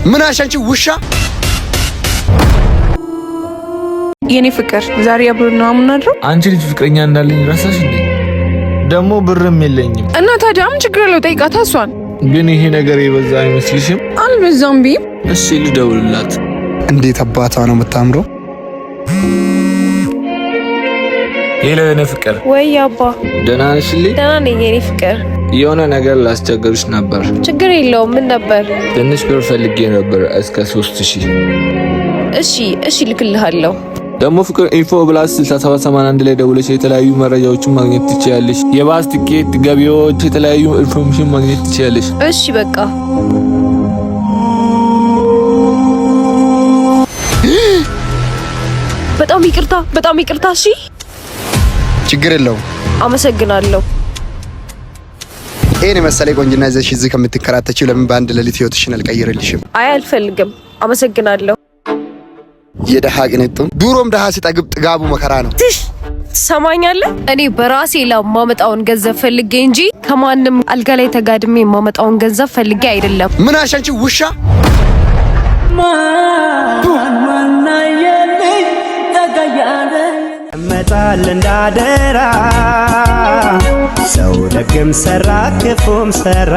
ምን አልሽ አንቺ ውሻ? የኔ ፍቅር፣ ዛሬ አብረን ነው የምናድረው። አንቺ ልጅ ፍቅረኛ እንዳለኝ ረሳሽ እንዴ? ደግሞ ብርም የለኝም። እና ታዲያ ምን ችግር አለው? ጠይቃታ እሷን። ግን ይሄ ነገር የበዛ አይመስልሽም? አልበዛም ቢ እሺ ልደውልላት። እንዴት አባቷ ነው የምታምረው! Hello የኔ ፍቅር። ወይ አባ። ደህና ነሽልኝ? ደህና ነኝ የኔ ፍቅር። የሆነ ነገር ላስቸግርሽ ነበር። ችግር የለውም። ምን ነበር? ትንሽ ብር ፈልጌ ነበር፣ እስከ 3000። እሺ፣ ልክልሃለሁ። ደግሞ ፍቅር፣ Info Plus 6781 ላይ ደውለሽ የተለያዩ መረጃዎችን ማግኘት ትችያለሽ። የባስ ትኬት፣ ገቢዎች፣ የተለያዩ information ማግኘት ትችያለሽ። እሺ በቃ። በጣም ይቅርታ፣ በጣም ይቅርታ። እሺ። ችግር የለውም። አመሰግናለሁ። ይሄን የመሰለ ቆንጅና ይዘሽ እዚህ ከምትንከራተቺው ለምን በአንድ ሌሊት ህይወትሽን አልቀይርልሽም? አይ አልፈልግም። አመሰግናለሁ። የደሃ ቅንጡ። ድሮም ደሃ ሲጠግብ ጥጋቡ መከራ ነው። ትሽ ትሰማኛለህ? እኔ በራሴ ላብ የማመጣውን ገንዘብ ፈልጌ እንጂ ከማንም አልጋ ላይ ተጋድሜ የማመጣውን ገንዘብ ፈልጌ አይደለም። ምን አልሽ አንቺ ውሻ? መጣል እንዳደራ፣ ሰው ደግም ሰራ ክፉም ሰራ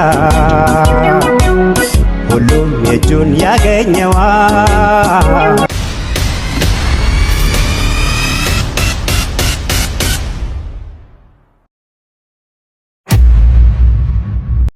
ሁሉም የእጁን ያገኘዋል።